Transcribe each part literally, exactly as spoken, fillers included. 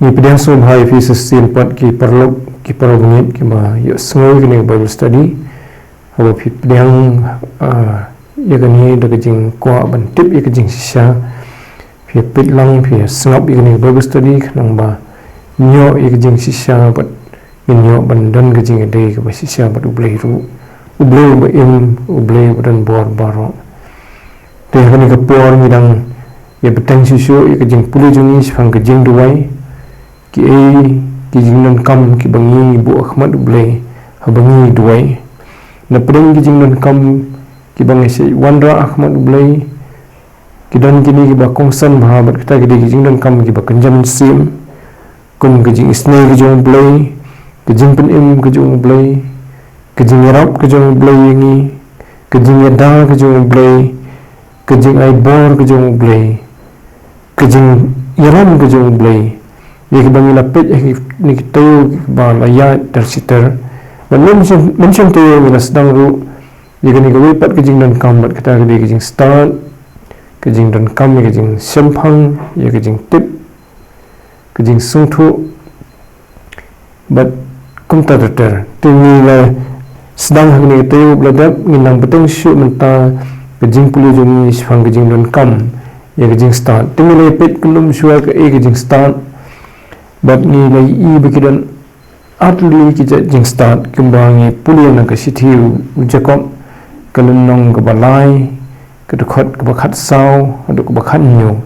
Ngi pdiang sngewbha ïa phi sa shisien pat ki paralok ki parabangeit kiba ïohsngew ïa kane ka Bible study. Haba phi pdiang, ah, ïa kane da ka jingkwah ban tip ïa ka jingshisha, phi peit lang, phi sngap ïa kane ka Bible study khnang ba ngin ïoh ïa ka jingshisha bad ngin ïoh ban don ka jingïadei kaba shisha bad U Blei ruh, U Blei uba im, U Blei uba don bor baroh. Te ha kane ka por ngi dang ïa bteng shuh shuh ïa ka jingpule jong ngi shaphang ka jingduwai. Kiei ki jingdonkam kiba ngi buh ha khmat U Blei haba ngi duwai? Na pdeng ki jingdonkam kiba ngi shait wanrah ha khmat U Blei, ki don kine kiba kongsan bha bad kata ki dei ki jingdonkam kiba kynja mynsiem, kum ka jingisynei ka jong U Blei, ka jingpynim ka jong U Blei, ka jingïarap ka jong U Blei ïa ngi, ka jingïada ka jong U Blei, ka jingai bor ka jong U Blei, ka jingïalam ka jong U Blei. Ïa kiba ngi la peit ha kine ki taïew kiba la ïaid ter shi ter. Bad mynshwa, mynshwa taïew ngi la sdang ruh ïa kane kawei pat ka jingdonkam bad kata ka dei ka jingstad, ka jingdonkam ïa ka jingshemphang, ïa ka jingtip, ka jingsngewthuh bad kumta ter ter. Te ngi la sdang ha kane ka taïew ba la dep, ngin nang bteng shuh mynta ka jingpule jong ngi shaphang ka jingdonkam ïa ka jingstad. Te ngi la peit kyllum shuwa kaei ka jingstad bad ngi la ïohi ba ki don artylli ki jait jingstad kumba ngi pule na ka shithi u Jakob, ka lynnong kaba lai, ka dkhot kaba khatsaw haduh kaba khathynñiew.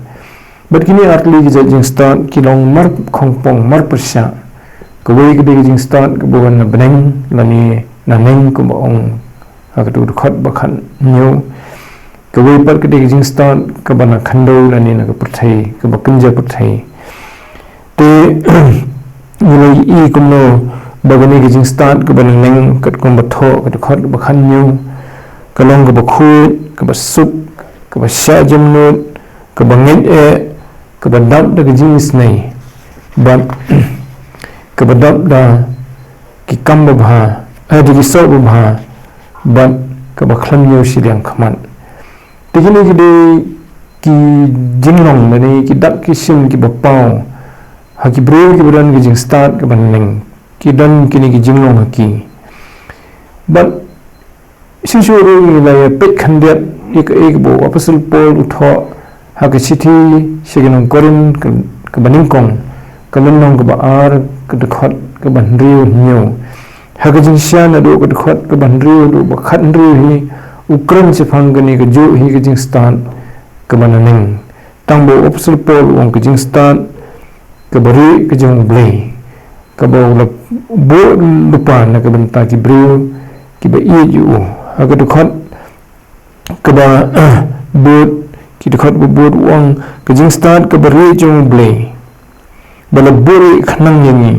Bad kine artylli ki jait jingstad ki long mar khongpong mar pyrshah. Kawei ka dei ka jingstad kaba wan na bneng lane na neng kumba ong ha ka dkhot ba khathynñiew. Kawei pat ka dei ka jingstad kaba na khyndew lane na ka pyrthei kaba kynja pyrthei. Te ngi la ïohi kumno ba kane ka jingstad kaba na neng katkum ba thoh ka dkhot ba khathynñiew ka long kaba khuid, kaba suk, kaba shah jemnud, kaba ngeit eh, kaba dap da ka jingisynei bad kaba dap da ki kam babha, eh, da ki soh babha bad kaba khlem ñiew shiliang khmat. Te kine ki dei ki jinglong lane ki dak ki shin kiba paw ha ki briew kiba don ki jingstad kaba neng, ki don kine ki jinglong ha ki. Bad shisha ruh ngi la ïa peit khyndiat ïa kaei kaba u Apostol Paul u thoh ha ka shithi sha ki nong Korinth ka, kaba nyngkong, ka lynnong kaba ar, ka dkhot kaba hynriew hynñiew. Ha ka jingshisha naduh ka dkhot kaba hynriew haduh ba khathynriew hi u kren shaphang kane kajuh hi ka jingstad kaba na neng. Tang ba u Apostol Paul u ong ka jingstad kaba rieh ka jong U Blei, kaba u la buh lypa na ka bynta ki briew kiba ïeit ïa u. Ha ka dkhot kaba bud, ki dkhot ba bud u ong ka jingstad kaba rieh jong U Blei ba la buhrieh khnang ïa ngi.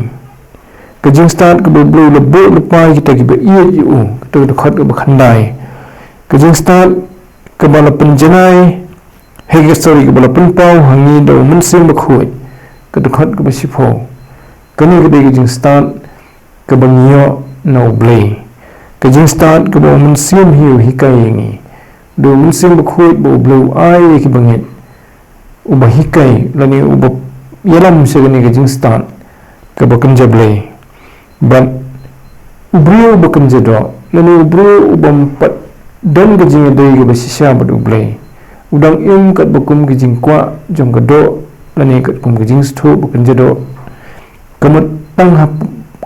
Ka jingstad kaba U Blei u la buh lypa ïa kita kiba ïeit ïa u, kata ka dkhot kaba khyndai. Ka jingstad kaba la pynjanai, hei ka, sorry, kaba la pynpaw ha ngi da U Mynsiem Bakhuid, ka dkhot kaba shiphew. Kane ka dei ka jingstad kaba ngi ïoh na U Blei. Ka jingstad kaba U Mynsiem hi u hikai ïa ngi. Da U Mynsiem Bakhuid ba U Blei u ai ïa kiba ngeit, uba hikai lane uba ïalam sha kane ka jingstad kaba kynja Blei. Bad u briew uba kynja doh lane u briew uba ym pat don ka jingïadei kaba shisha bad U Blei, u dang im katba kum ka jingkwah jong ka doh lane katkum ka jingsngewthuh ba kynja doh. Ka mut tang ha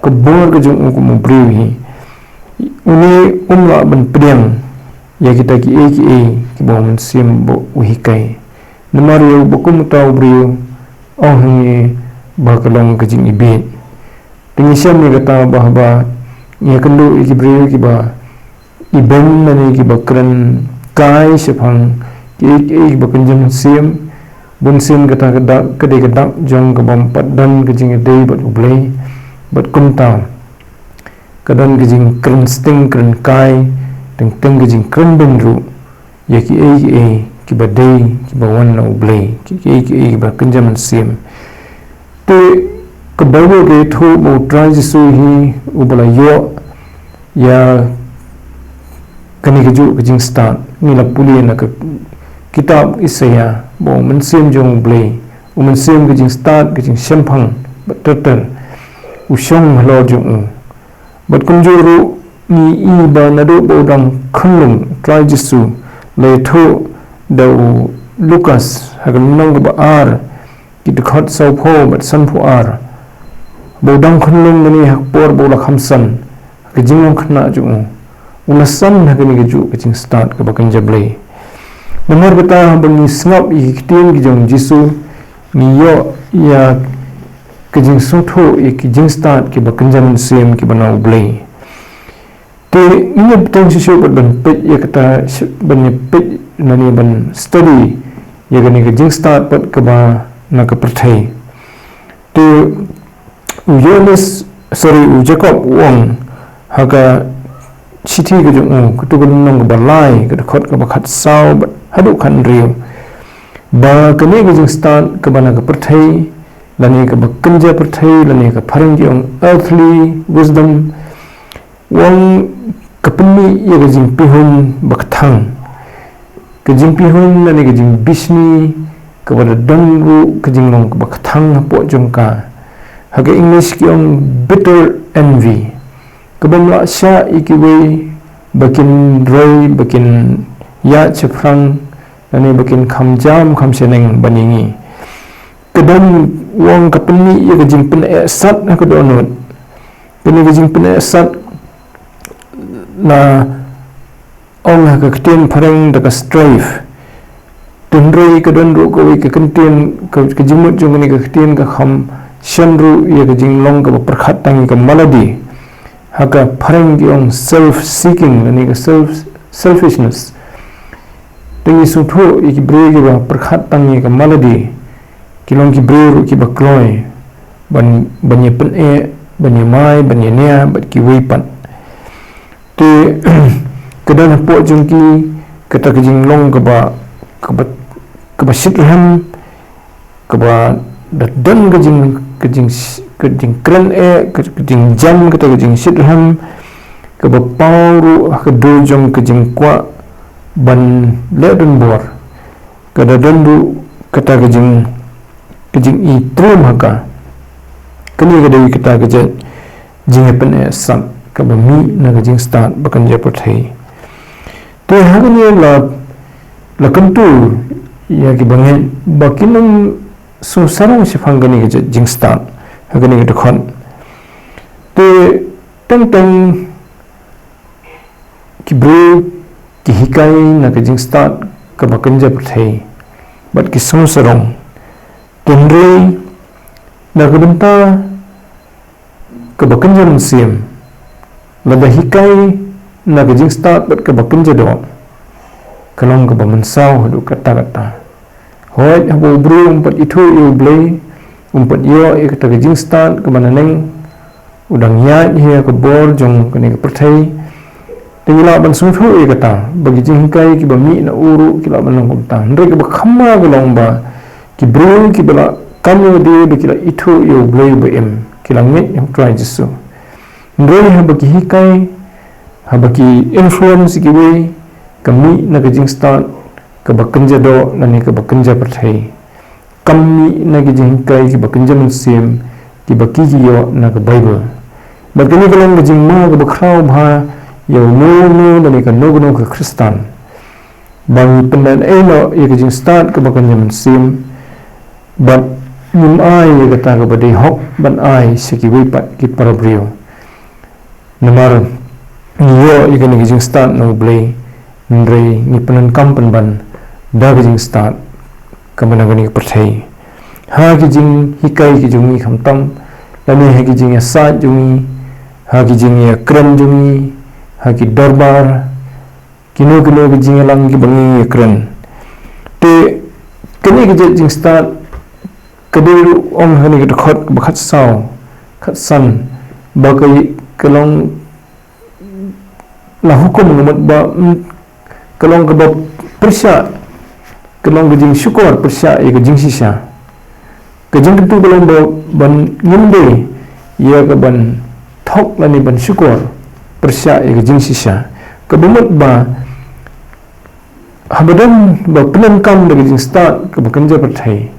ka bor ka jong u kum u briew hi, une um lah ban pdiang ïa kita kiei kiei kiba U Mynsiem ba u hikai. Namar ïa uba kum uta u briew, ong ha ngi ba ka long ka jingibit. Te ngi shem ïa kata ba haba ngi ïakynduh ïa ki briew kiba ibeiñ lane kiba kren kai shaphang kiei kiei kiba kynja mynsiem, bunsien kata ka dak ka dei ka dak jong kaba ym pat don ka jingïadei bad U Blei. Bad kumta ka don ka jingkren sting kren kai, teng teng ka jingkren beiñ ruh ïa kiei kiei kiba dei kiba wan na U Blei, kiei kiei kiba kynja mynsiem. Te ka Baibl ka ïathuh ba U Trai Jisu hi uba la ïoh ïa kane kajuh ka jingstad. Ngi la pule na ka kitab Isaïah ba U Mynsiem jong U Blei, U Mynsiem ka jingstad, ka jingshemphang, bad ter ter u shong halor jong u. Bad kumjuh ruh ngi i ba naduh ba u dang khunlung, Trai Jisu u la ïathuh da u Lukas ha ka lynnong kaba ar, ki dkhot sawphew bad sanphew ar, ba u dang khunlung lane ha ka por ba u la kham san, ha ka jinglong khynnah jong u, u la san ha kane kajuh ka jingstad kaba kynja Blei. Namar kata, haba ngi sngap ïa ki ktien ki jong u Jisu, ngi ïoh ïa ka jingsngewthuh ïa ki jingstad kiba kynja mynsiem kiba na u Blei. Te ngi ïa bteng shisha bad ban peit ïa kata, ban ïa peit lane ban study ïa kane ka jingstad pat kaba na ka pyrthei. Te u Ïoannis, sorry, u Jakob u ong ha ka shithi ka jong u, katu ka lynnong kaba lai, ka dkhot kaba khatsaw bad haduh khathynriew, ba kane ka jingstad kaba na ka pyrthei, lane kaba kynja pyrthei, lane ka phareng ki ong earthly wisdom, u ong ka pynmih ïa ka jingpihun ba kthang. Ka jingpihun lane ka jingbishni kaba da don ruh ka jinglong kaba kthang hapoh jong ka. Ha ka English ki ong bitter envy. Kaba ym lah shah ïa kiwei ba kin roi, ba kin ïaid shaphrang, lane ba kin kham jam kham shaneng ban ïa ngi. Ka don, u ong ka pynmih ïa ka jingpyneh sat ha ka dohnud. Kane ka jingpyneh sat la ong ha ka ktien phareng da ka strife. Te hynrei ka don ruh kawei ka ktien, ka, ka jingmut jong kane ka ktien ka kham shon ruh ïa ka jinglong kaba pyrkhat tang ïa ka malady. Ha ka phareng ki ong self seeking, lane ka self, selfishness. Te ngi sngewthuh ïa ki briew kiba pyrkhat tang ïa ka malady, ki long ki briew ruh kiba kloi ban, ban ïa pyneh, ban ïa mai, ban ïa nia bad kiwei pat. Te ka don hapoh jong ki kata ka jinglong kaba, kaba, kaba shitrhem, kaba da don ka jing, ka jing, ka jingkren eh, ka, ka jingjam, kata ka jingshitrhem kaba paw ruh ha ka dur jong ka jingkwah ban leh donbor. Ka da don ruh kata ka jing, ka jingïatriem ha ka. Kane ka dei kata ka jait jingïapyneh sat kaba mih na ka jingstad ba kynja pyrthei. Te ha kane la, la kyntu ïa ki bangeit ba kin ym sngewsarong shaphang kane ka jait jingstad ha kane ka dkhot. Te teng teng ki briew ki hikai na ka jingstad kaba kynja pyrthei bad ki sngewsarong. Te hynrei na ka bynta kaba kynja mynsiem, lada hikai na ka jingstad bad kaba kynja doh, ka long kaba mynsaw haduh katta katta. Hooid, haba u briew um pat ithuh ïa u Blei, um pat ïoh ïa kata ka jingstad kaba naneng, u dang ïaid hi ha ka bor jong kane ka pyrthei. Te ngi lah ban sngewthuh ïa kata, ba ki jinghikai kiba mih na u ruh ki lah ban long kumta. Hynrei kaba kham ma ka long ba ki briew kiba la kam ïa lade ba ki la ithuh ïa u Blei ba im, ki la ngeit ïa u Trai Jisu. Hynrei haba ki hikai, haba ki influence ïa kiwei, ka mih na ka jingstad kaba kynja doh lane kaba kynja pyrthei. Kam mih na ki jinghikai kiba kynja mynsiem kiba ki ki ïoh na ka Baibl. Bad kane ka long ka jingma kaba khraw bha ïa uno uno lane kano kano ka Khristan. Ba ngi pyndait ei noh ïa ka jingstad kaba kynja mynsiem bad ngim ai ïa kata kaba dei hok ban ai sha kiwei pat ki para briew. Namar ngi ïoh ïa kane ka jingstad na u Blei, hynrei ngi pyndonkam pynban da ka jingstad kaba na kane ka pyrthei. Ha ki jinghikai ki jong ngi khamtam, lane ha ki jingïasaid jong ngi, ha ki jingïakren jong ngi, ha ki dorbar, kino kino ki jingïalang kiba ngi ïakren. Te kane ka jait jingstad ka dei ruh ong ha kane ka dkhot kaba khatsaw, khatsan, ba ka, ka long la hukum, ka mut ba, mm, ka long kaba pyrshah, ka long ka jingshukor pyrshah ïa ka jingshisha. Ka jingkyntu ka long ba ban ngim dei ïa ka ban thok lane ban shukor pyrshah ïa ka jingshisha. Kaba mut ba haba don ba pyndonkam da ka jingstad kaba kynja pyrthei,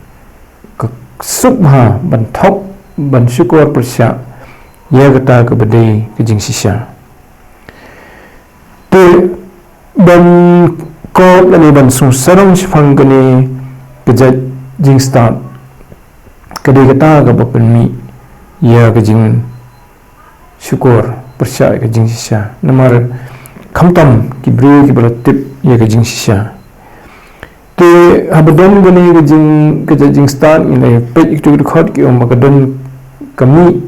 ka suk bha ban thok ban shukor pyrshah ïa kata kaba dei ka jingshisha. Te ban kop lane ban sngewsih shaphang kane ka jait jingstad, ka dei kata kaba pynmih ïa ka jingshukor pyrshah ïa ka jingshisha. Namar khamtam ki briew kiba la tip ïa ka jingshisha. Te haba don kane ka jing, ka jait jingstad, ngi la peit ïa kitu ki dkhot ki ong ba ka don ka mih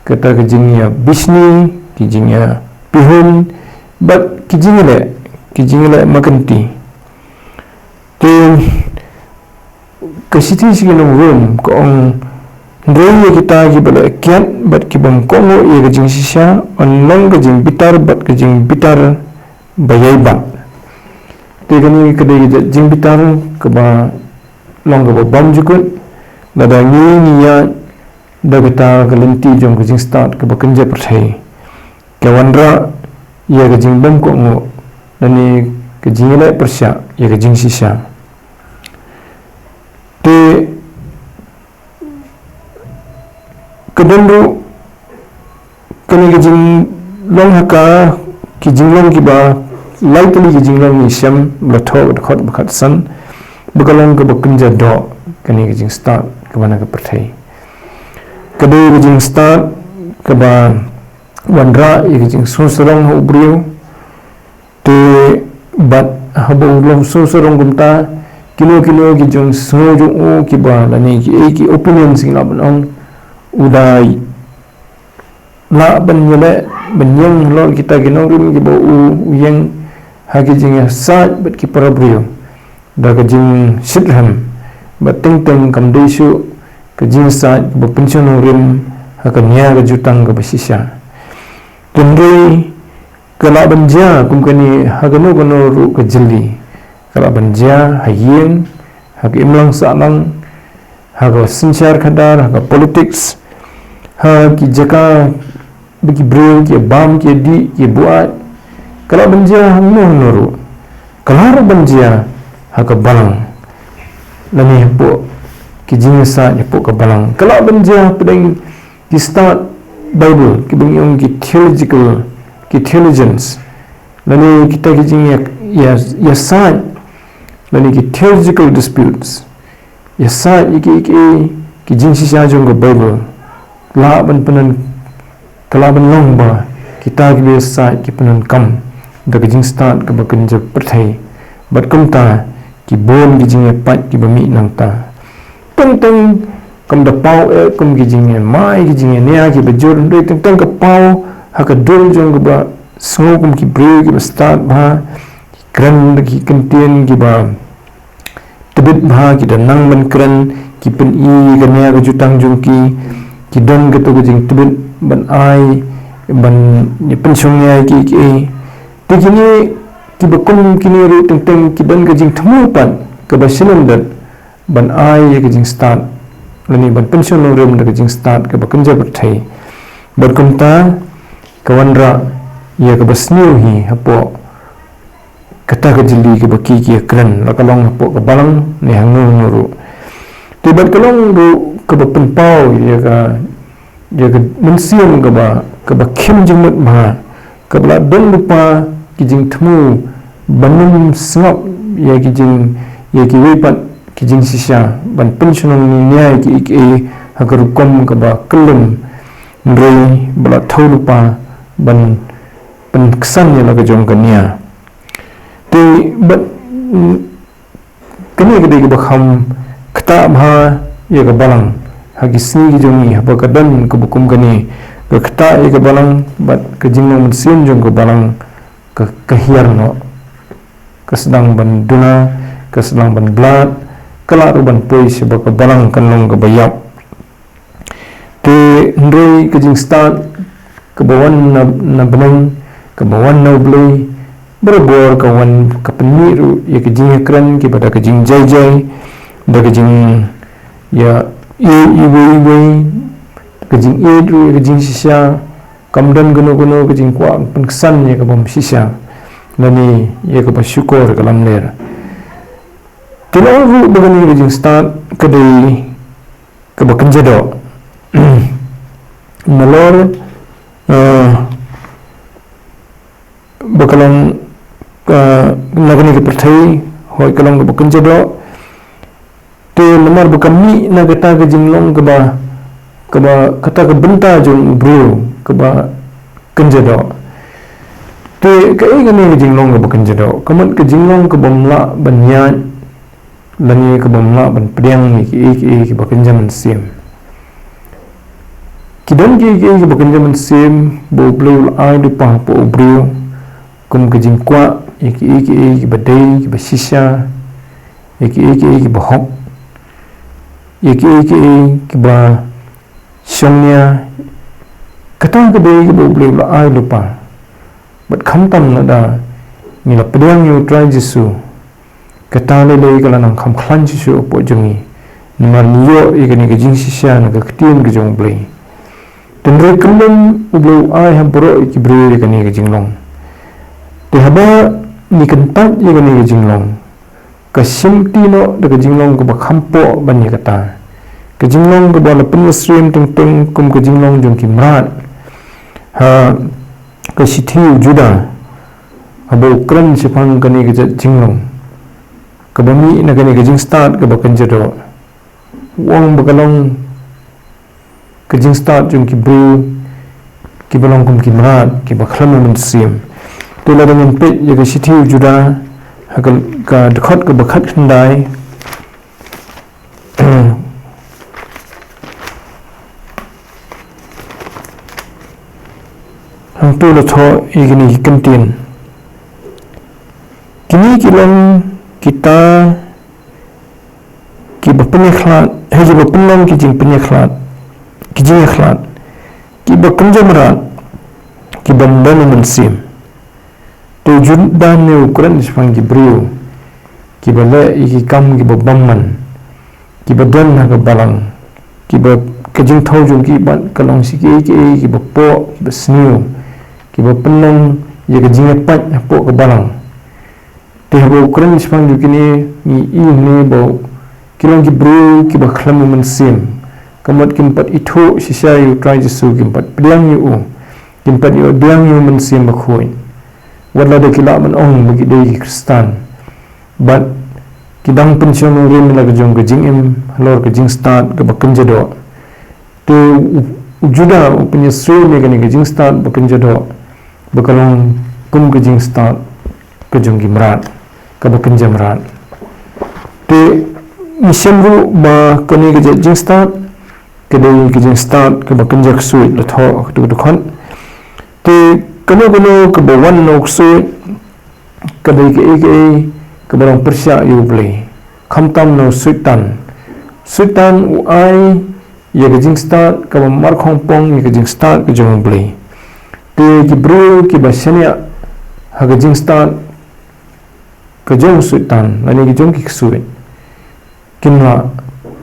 kata ka jingïabishni, ki jingïapihun bad ki jingleh, ki jingleh makynti. Te ka shithi sha ki nong Rom ka ong, hynrei ïa kita kiba la kiad bad ki bym kohnguh ïa ka jingshisha, yn long ka jingbitar bad ka jingbitar ba ïai bat. Te kane ka dei ka jait jingbitar kaba long kaba bymjukut, lada ngi, ngi ïaid da kata ka lynti jong ka jingstad kaba kynja pyrthei, ka wanrah ïa ka jingbymkohnguh lane ka jingïaleh pyrshah ïa ka jingshisha. Te ka don ruh kane ka jinglong ha ka, ki jinglong kiba lai tylli ki jinglong ngi shem, ba la thoh ka dkhot ba khatsan, ba ka long kaba kynja doh kane ka jingstad kaba na ka pyrthei. Ka dei ka jingstad kaba wanrah ïa ka jingsngewsarong ha u briew. Te bad haba u long sngewsarong kumta, kino kino ki jingsngew jong u kiba lane kiei ki opinions ngi lah ban ong, u da lah ban ïaleh ban ïeng halor kita ki nongrim kiba u, u ïeng ha ki jingïasaid bad ki para briew da ka jingshitrhem, bad teng teng kam dei shuh ka jingïasaid kaba pynshong nongrim ha ka nia ka jutang kaba shisha. Hynrei ka lah ban jia kum kane ha kano kano ruh ka jylli. Ka lah ban jia ha ïing, ha ka imlang sahlang, ha ka synshar khadar, ha ka politics, ha ki jaka ba ki briew ki bam, ki dih, ki buaid. Ka lah ban jia hangno hangno ruh. Ka lah ruh ban jia ha ka balang, lane hapoh ki jingïasaid hapoh ka balang. Ka lah ban jia hapdeng ki stad Bible, kiba ngi ong ki theological, ki theologians, lane kita ki jingïa, ïa, ïasaid, lane ki theological disputes, ïasaid ïa ki, ki, ki jingshisha jong ka Bible. Lah ban pyndonkam, ka lah ban long ba kita kiba ïasaid ki pyndonkam da ka jingstad kaba kynja pyrthei. Bad kumta ki bun ki jingïapait kiba mih nangta. Teng teng kam da paw eh kum ki jingïamai, ki jingïania kiba jur, hynrei teng teng ka paw ha ka dur jong kaba sngew kum ki briew kiba stad bha, ki kren da ki kyntien kiba tbit bha, ki da nang ban kren, ki pyni ka nia ka jutang jong ki, ki don kato ka jingtbit ban ai, ban pynshong nia ïa ki, ki. Te kine kiba kum kine ruh teng teng ki don ka jingthmu pat kaba shlem dep ban ai ïa ka jingstad, lane ban pynshong nongrim da ka jingstad kaba kynja pyrthei. Bad kumta ka wanrah ïa kaba sniew hi hapoh kata ka jylli kaba ki, ki ïakren, la ka long hapoh ka balang ne hangno hangno ruh. Te bad ka long ruh kaba pynpaw ïa ka, ïa ka mynsiem kaba, kaba khim jingmut bha, kaba la don lypa ki jingthmu ban ym sngap ïa ki jing, ïa kiwei pat ki jingshisha, ban pynshnong nia ïa kiei kiei ha ka rukom kaba kyllum, hynrei ba la thew lypa ban pynksan ïa la ka jong ka nia. Te bad, mm, kane ka dei kaba kham ktah bha ïa ka balang ha ki sngi ki jong ngi, haba ka don kaba kum kane, ka ktah ïa ka balang bad ka jinglong mynsiem jong ka balang ka, ka hiar noh. Ka sdang ban duna, ka sdang ban blad, ka lah ruh ban poi sha ba ka balang kan long kaba ïap. Te hynrei ka jingstad kaba wan na, na bneng, kaba wan na U Blei, barabor ka wan ka pynmih ruh ïa ka jingïakren kiba da ka jingjai jai, da ka jingïa, ïa, iwei iwei, ka jingïeit ruh ïa ka jingshisha, kam don kano kano ka jingkwah pynksan ïa kaba ym shisha, lane ïa kaba shukor ka lamler. Te la ong ruh ba kane ka jingstad ka dei kaba kynja doh. nalor, eh, ba ka long, eh, na kane ka pyrthei, hooid ka long kaba kynja doh. Te namar ba ka mih na kata ka jinglong kaba, kaba kata ka bynta jong u briew kaba kynja doh. Te kaei kane ka jinglong kaba kynja doh? Ka mut ka jinglong kabym lah ban ïaid lane kabym lah ban pdiang ïa kiei kiei kiba kynja mynsiem. Ki don kiei kiei kiba kynja mynsiem ba U Blei u la ai lypa hapoh u briew, kum ka jingkwah ïa kiei kiei kiba dei, kiba shisha, ïa kiei kiei kiba hok, ïa kiei kiei kiba shongnia. Kata ka dei kaba U Blei u la ai lypa. Bad khamtam lada ngi la pdiang ïa U Trai Jisu, kata lei lei ka la nang kham khlaiñ shuh shuh hapoh jong ngi, namar ngi ïoh ïa kane ka jingshisha na ka ktien ka jong U Blei. Te hynrei kyllum U Blei u ai ha baroh ïa ki briew ïa kane ka jinglong. Te haba ngi kyntait ïa kane ka jinglong, ka shimti noh da ka jinglong kaba kham poh ban ïa kata. Ka jinglong kaba la pynmynsiem teng teng kum ka jinglong jong ki mrad ha ka shithi u Juda, haba u kren shaphang kane ka jait jinglong kaba mih na kane ka jingstad kaba kynja doh. U ong ba ka long ka jingstad jong ki briew kiba long kum ki mrad kiba khlem mynsiem. Te lada ngin peit ïa ka shithi u Juda ha ka, ka dkhot kaba khatkhyndai, hangto la thoh ïa kine ki kyntien. Kine ki long kita kiba pynïakhlad, ha kiba pynlong ki jingpynïakhlad, ki jingïakhlad, kiba kynja mrad, kibym don mynsiem. Te u Juda ne u kren shaphang ki briew kiba leh ïa ki kam kiba bymman, kiba don ha ka balang, kiba ka jingthew jong ki bad ka long shi kiei kiei kiba poh, kiba sniew, kiba pynlong ïa ka jingïapait hapoh ka balang. Te haba u kren shaphang jong kine, ngi i hangne ba ki long ki briew kiba khlem mynsiem. Ka mut kim pat ithuh shisha ïa U Trai Jisu, kim pat pdiang ïa u, kim pat ïoh pdiang ïa U Mynsiem Bakhuid. Wat lada ki lah ban ong ba ki dei ki Khristan, bad ki dang pynshong nongrim la ka jong ka jingim halor ka jingstad kaba kynja doh. Te u, u Juda u pynïasyriem ïa kane ka jingstad ba kynja doh ba ka long kum ka jingstad ka jong ki mrad, kaba kynja mrad. Te ngi shem ruh ba kane ka jait jingstad ka dei ka jingstad kaba kynja ksuid, la thoh ha kato ka dkhot. Te kano kano kaba wan na u ksuid ka dei kaei kaei kaba long pyrshah ïa U Blei, khamtam na u Soitan. Soitan u ai ïa ka jingstad kaba markhongpong ïa ka jingstad ka jong U Blei. Te ki briew kiba shaniah ha ka jingstad ka jong u Soitan lane ka jong ki ksuid, kin lah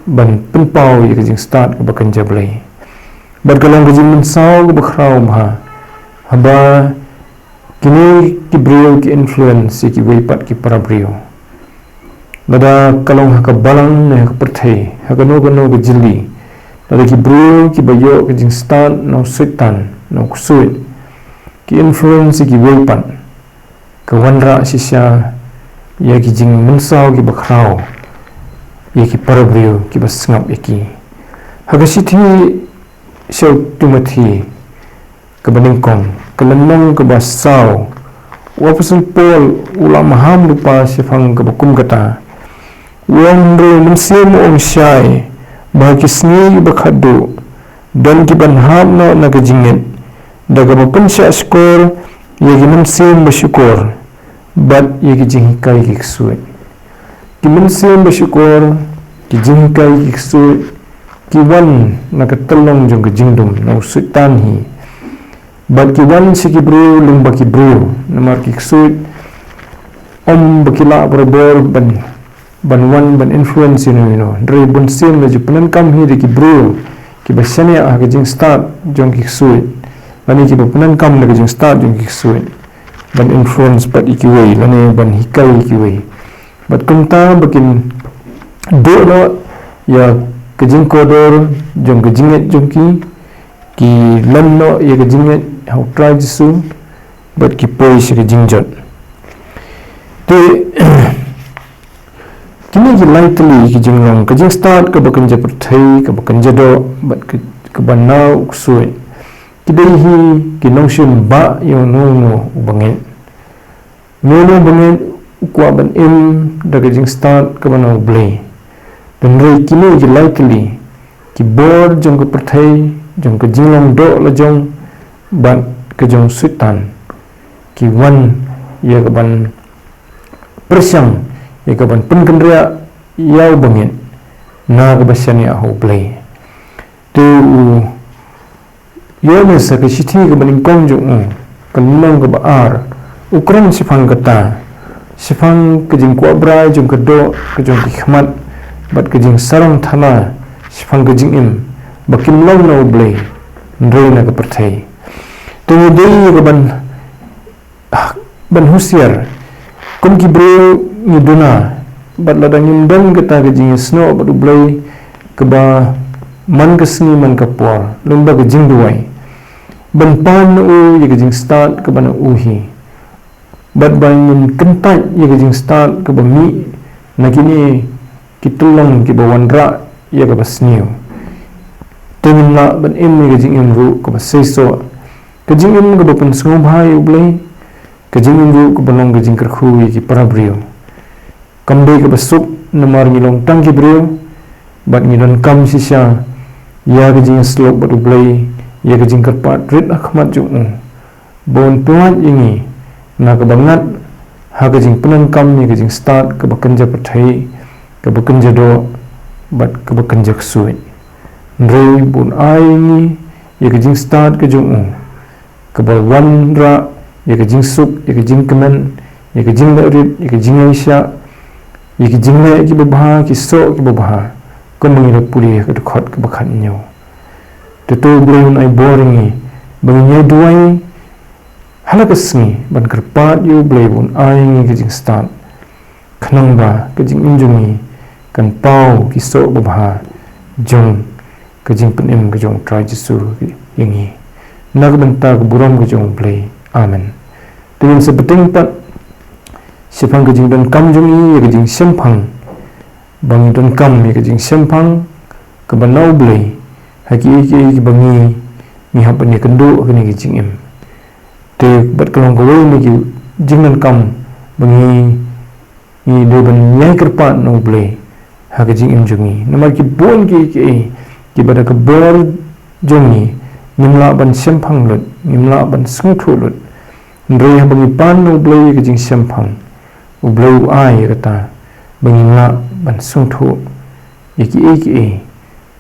ban pynpaw ïa ka jingstad kaba kynja Blei. Bad ka long ka jingmynsaw kaba khraw bha haba kine ki briew ki influence ïa kiwei pat ki para briew. Lada ka long ha ka balang ne ha ka pyrthei, ha kano kano ka jylli, lada ki briew kiba ïoh ka jingstad na u Soitan, na u ksuid, ki influence ïa kiwei pat, ka wanrah shisha ïa ki jingmynsaw kiba khraw ïa ki para briew kiba sngap ïa ki. Ha ka shithi sha u Timothi kaba nyngkong, ka lynnong kaba saw, u Apostol Paul u la maham lypa shaphang kaba kum kata. U ong, hynrei u Mynsiem u ong shai ba ha ki sngi kiba khatduh don kiban hap noh na ka jingngeit da kaba pynshah shkor ïa ki mynsiem ba shukor bad ïa ki jinghikai ki ksuid. Ki mynsiem ba shukor, ki jinghikai ki ksuid, ki wan na ka tyllong jong ka jingdum, na u Soitan hi. Bad ki wan sha ki briew lyngba ki briew, namar ki ksuid ym ba ki lah barabor ban, ban wan ban influence ïano ïano. Hynrei bunsien la ju pyndonkam hi da ki briew kiba shaniah ha ka jingstad jong ki ksuid, lane kiba pyndonkam da ka jingstad jong ki ksuid ban influence pat ïa kiwei lane ban hikai ïa kiwei. Bad kumta ba kin duh noh ïa ka jingkordor jong ka jingngeit jong ki, ki len noh ïa ka jingngeit ha u Trai Jisu bad ki poi sha ka jingjot. Te kine ki lai tylli ki jinglong, ka jingstad kaba kynja pyrthei, kaba kynja doh bad ka, kaba na u ksuid, ki dei hi ki nongshim bah ïa uno uno uba ngeit. Uno uno uba ngeit u kwah ban im da ka jingstad kaba na u Blei. Hynrei kine ki lai tylli, ki bor jong ka pyrthei, jong ka jinglong doh la jong bad ka jong Soitan, ki wan ïa ka ban pyrshang, ïa ka ban pynkynriah ïa uba ngeit na kaba shaniah ha u Blei. Te u Ïoannis ha ka shithi kaba nyngkong jong u, ka lynnong kaba ar, u kren shaphang kata, shaphang ka jingkwah brai jong ka doh, ka jong ki khmat bad ka jingsarong thala shaphang ka jingim ba kim long na u Blei, hynrei na ka pyrthei. Te ngi dei ïa ka ban ban husiar. Kum ki briew ngi duna bad lada ngim don kata ka jingïasnoh bad u Blei kaba man ka sngi man ka por, lyngba ka jingduwai, ban pan na u ïa ka jingstad kaba na u hi, bad ba ngin kyntait ïa ka jingstad kaba mih na kine ki tyllong kiba wanrah ïa kaba sniew, te ngin lah ban im ïa ka jingim ruh kaba seisoh, ka jingim kaba pynsngewbha ïa u Blei, ka jingim ruh kaba long ka jingkyrkhu ïa ki para briew. Kam dei kaba suk namar ngi long tang ki briew bad ngi donkam shisha ïa ka jingïasyllok bad u Blei, ïa ka jingkyrpad rit ha khmat jong u, ba un pyllait ïa ngi na kaba ngat ha ka jingpyndonkam ïa ka jingstad kaba kynja pyrthei, kaba kynja doh bad kaba kynja ksuid. Hynrei ba un ai ïa ngi ïa ka jingstad ka jong u, kaba wanrah ïa ka jingsuk, ïa ka jingkmen, ïa ka jingleh rit, ïa ka jingïaishah, ïa ka jingleh kiba bha, ki soh kiba bha, kumba ngi la pule ha ka dkhot kaba khathynñiew. Te to u Blei un ai bor ïa ngi ba ngin ïai duwai ha la ka sngi ban kyrpad ïa u Blei ba un ai ïa ngi ka jingstad, khnang ba ka jingim jong ngi kan paw ki soh babha jong ka jingpynim ka jong u Trai Jisu ïa ngi. Na ka bynta ka burom ka jong u Blei. Amen. Te ngin sa bteng pat shaphang ka jingdonkam jong ngi ïa ka jingshemphang, ba ngi donkam ïa ka jingshemphang kaba na u Blei ha kiei kiei kiba ngi, ngi hap ban ïakynduh ha kane ka jingim. Te bad ka long kawei na ki jingdonkam ba ngi, ngi dei ban ïai kyrpad na u Blei ha ka jingim jong ngi, namar ki bun kiei kiei kiba da ka bor jong ngi ngim lah ban shemphang lut, ngim lah ban sngewthuh lut. Hynrei haba ngi pan na u Blei ïa ka jingshemphang, u Blei u ai ïa kata ba ngin lah ban sngewthuh ïa kiei kiei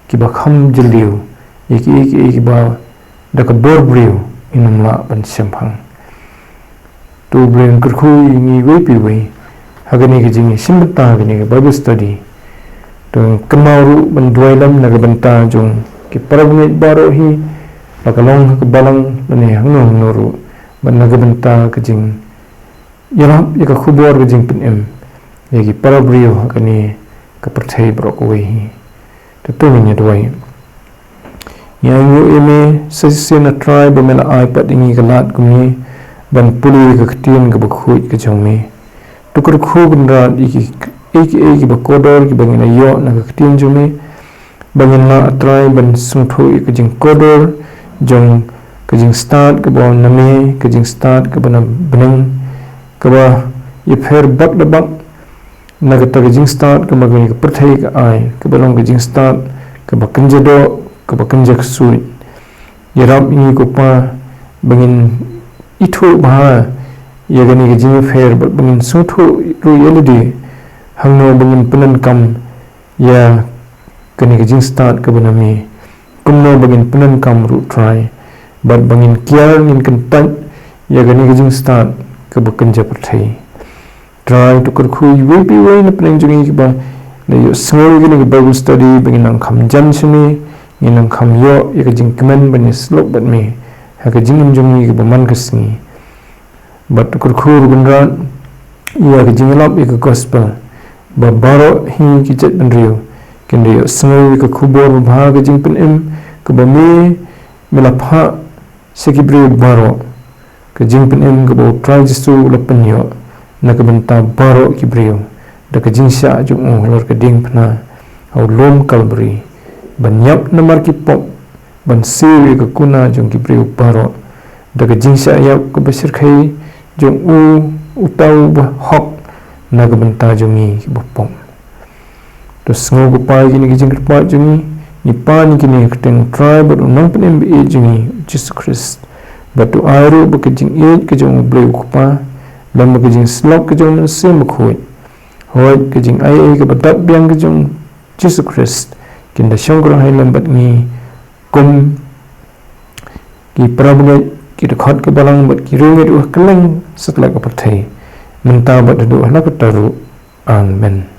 kiba kham jylliew, ïa kiei kiei kiba da ka bor briew ngin ym lah ban shemphang. To u Blei un kyrkhu ïa ngi iwei pa iwei ha kane ka jingïashim bynta ha kane ka Bible study. To kynmaw ruh ban duwai lem na ka bynta jong ki para bangeit baroh hi, la ka long ha ka balang lane hangno hangno ruh, bad na ka bynta ka jing ïarap ïa ka khubor ka jingpynim ïa ki para briew ha kane ka pyrthei baroh kawei hi. Te to ngin ïa duwai. Ngi ainguh ïa me sa shisien, A Trai, ba me la ai pat ïa ngi ka lad kumne ban pule ïa ka ktien kaba khuid ka jong me. To kyrkhu Kynrad ïa kiei kiei kiba kordor kiba ngi la ïoh na ka ktien jong me, ba ngin lah, A Trai, ban sngewthuh ïa ka jingkordor jong ka jingstad kaba na me, ka jingstad kaba na bneng, kaba ïapher bak da bak na kata ka jingstad kaba kane ka pyrthei ka ai, kaba long ka jingstad kaba kynja doh, kaba kynja ksuid. Ïarap ïa ngi ko Pa ba ngin ithuh bha ïa kane ka jingïapher bad ba ngin sngewthuh ruh ïa lade hangno ba ngin pyndonkam ïa kane ka jingstad kaba na me, kumno ba ngin pyndonkam ruh, Trai, bad ba ngin kiar, ngin kyntait ïa kane ka jingstad kaba kynja pyrthei. Trai, to kyrkhu iwei pa iwei na pdeng jong ngi kiba la ïohsngew ïa kane ka Bible study, ba ngin nang kham jan sha me, ngin nang kham ïoh ïa ka jingkmen ban ïasyllok bad me ha ka jingim jong ngi kaba man ka sngi. Bad to kyrkhu ruh Kynrad ïa ka jingïalap ïa ka gospel, ba baroh hi ki jaitbynriew kin da ïohsngew ïa ka khubor babha ka jingpynim kaba me me la phah sha ki briew baroh ka jingpynim kaba U Trai Jisu u la pynïoh na ka bynta baroh ki briew, da ka jingshah jong u halor ka diengphna ha u lum Kalbari, ban ïap namar ki pop, ban siew ïa ka kuna jong ki briew baroh, da ka jingshah ïap kaba shyrkhei jong u, uta uba hok, na ka bynta jong ngi kiba pop. To sngew ko Pa ïa kine ki jingkyrpad jong ngi, ngi pan ïa kine ha ka kyrteng U Trai bad U Nongpynim ba ïeit jong ngi, U Jisu Khrist. Bad to ai ruh ba ka jingïeit ka jong U Blei U Kpa, lem bad ka jingsyllok ka jong U Mynsiem Bakhuid, hooid, ka jingaiei kaba dap biang ka jong U Jisu Khrist, kin da shong kyrhai lem bad ngi kum ki parabangeit, ki dkhot ka balang bad ki riewngeit ruh ha kylleng satlak ka pyrthei, mynta bad haduh hala katta ruh. Amen.